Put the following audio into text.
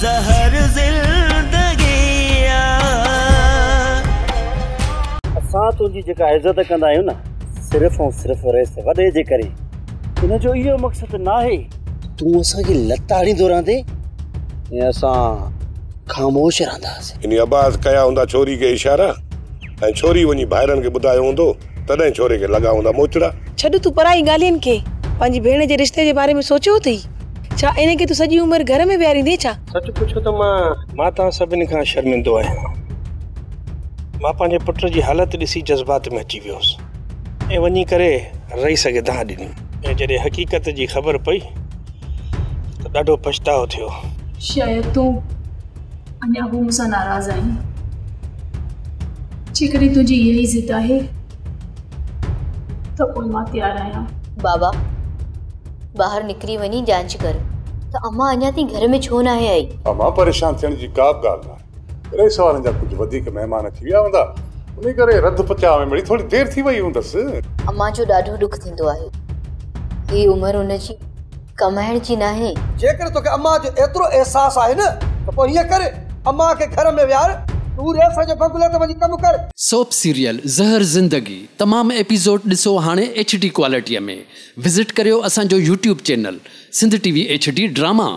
زهر زندگي آ. اسان تنهنجي جيڪا عزت ڪندا آهيون نه صرف ۽ صرف رئيس وڏي جي ڪري. ان جو اهو مقصد ناهي ته تون اسان کي لتاڙيندو رهندين ۽ اسان خاموش رهنداسين. انهي عباس ڪيا هوندا ڇوري کي اشارا ۽ ڇوري وڃي ڀائرن کي ٻڌايو هوندو تڏهن ڇوري کي لڳا هوندا موچڙا. ڇڏ تون پرائي ڳالهين کي، پنهنجي ڀيڻ جي رشتي جي باري ۾ سوچيو اٿئي؟ ڇا ان کي تون سڄي عمر گهر ۾ ويهاريندين ڇا؟ سچ پڇو ته مان مان توهان سڀني کان شرمندو آهيان. مان پنهنجي پٽ جي حالت ڏسي جذبات ۾ اچي ويو هوس ۽ وڃي ڪري رئيس کي دانهن ڏني ۽ جڏهن حقيقت جي خبر پئي ته ڏاڍو پڇتاء ٿيو. شايد تون اڃا به مون سان ناراض آهين. جيڪڏهن تنهنجي اها ئي ضد آهي ته پوء مان تيار آهيان. بابا، ٻاهر نڪري وڃي جانچ ڪر ته امان اڃا تائين گهر ۾ ڇو ناهي آئي. امان پريشان ٿيڻ جي ڪا به ڳالهه ناهي. رئيس وارن جا ڪجهه وڌيڪ مهمان اچي ويا هوندا، انهي ڪري رڌ پچاء ۾ مڙئي ٿوري دير ٿي وئي هوندس. امان جو ڏاڍو ڏک ٿيندو آهي. هي عمر ان جي ڪمائڻ جي ناهي. جيڪڏهن توکي امان جو ايترو احساس آهي نه ته پوء هيئن ڪر، امان کي گهر ۾ ويهار، تون رئيس جي بنگلي تي وڃي ڪم ڪر. سوپ سيريل زهر زندگي تمام ايپيسوڊ ڏسو هاڻي ايڇ ڊي ڪوالٽيء ۾ وزٽ ڪريو اسان جو YouTube channel Sindh T V H D drama.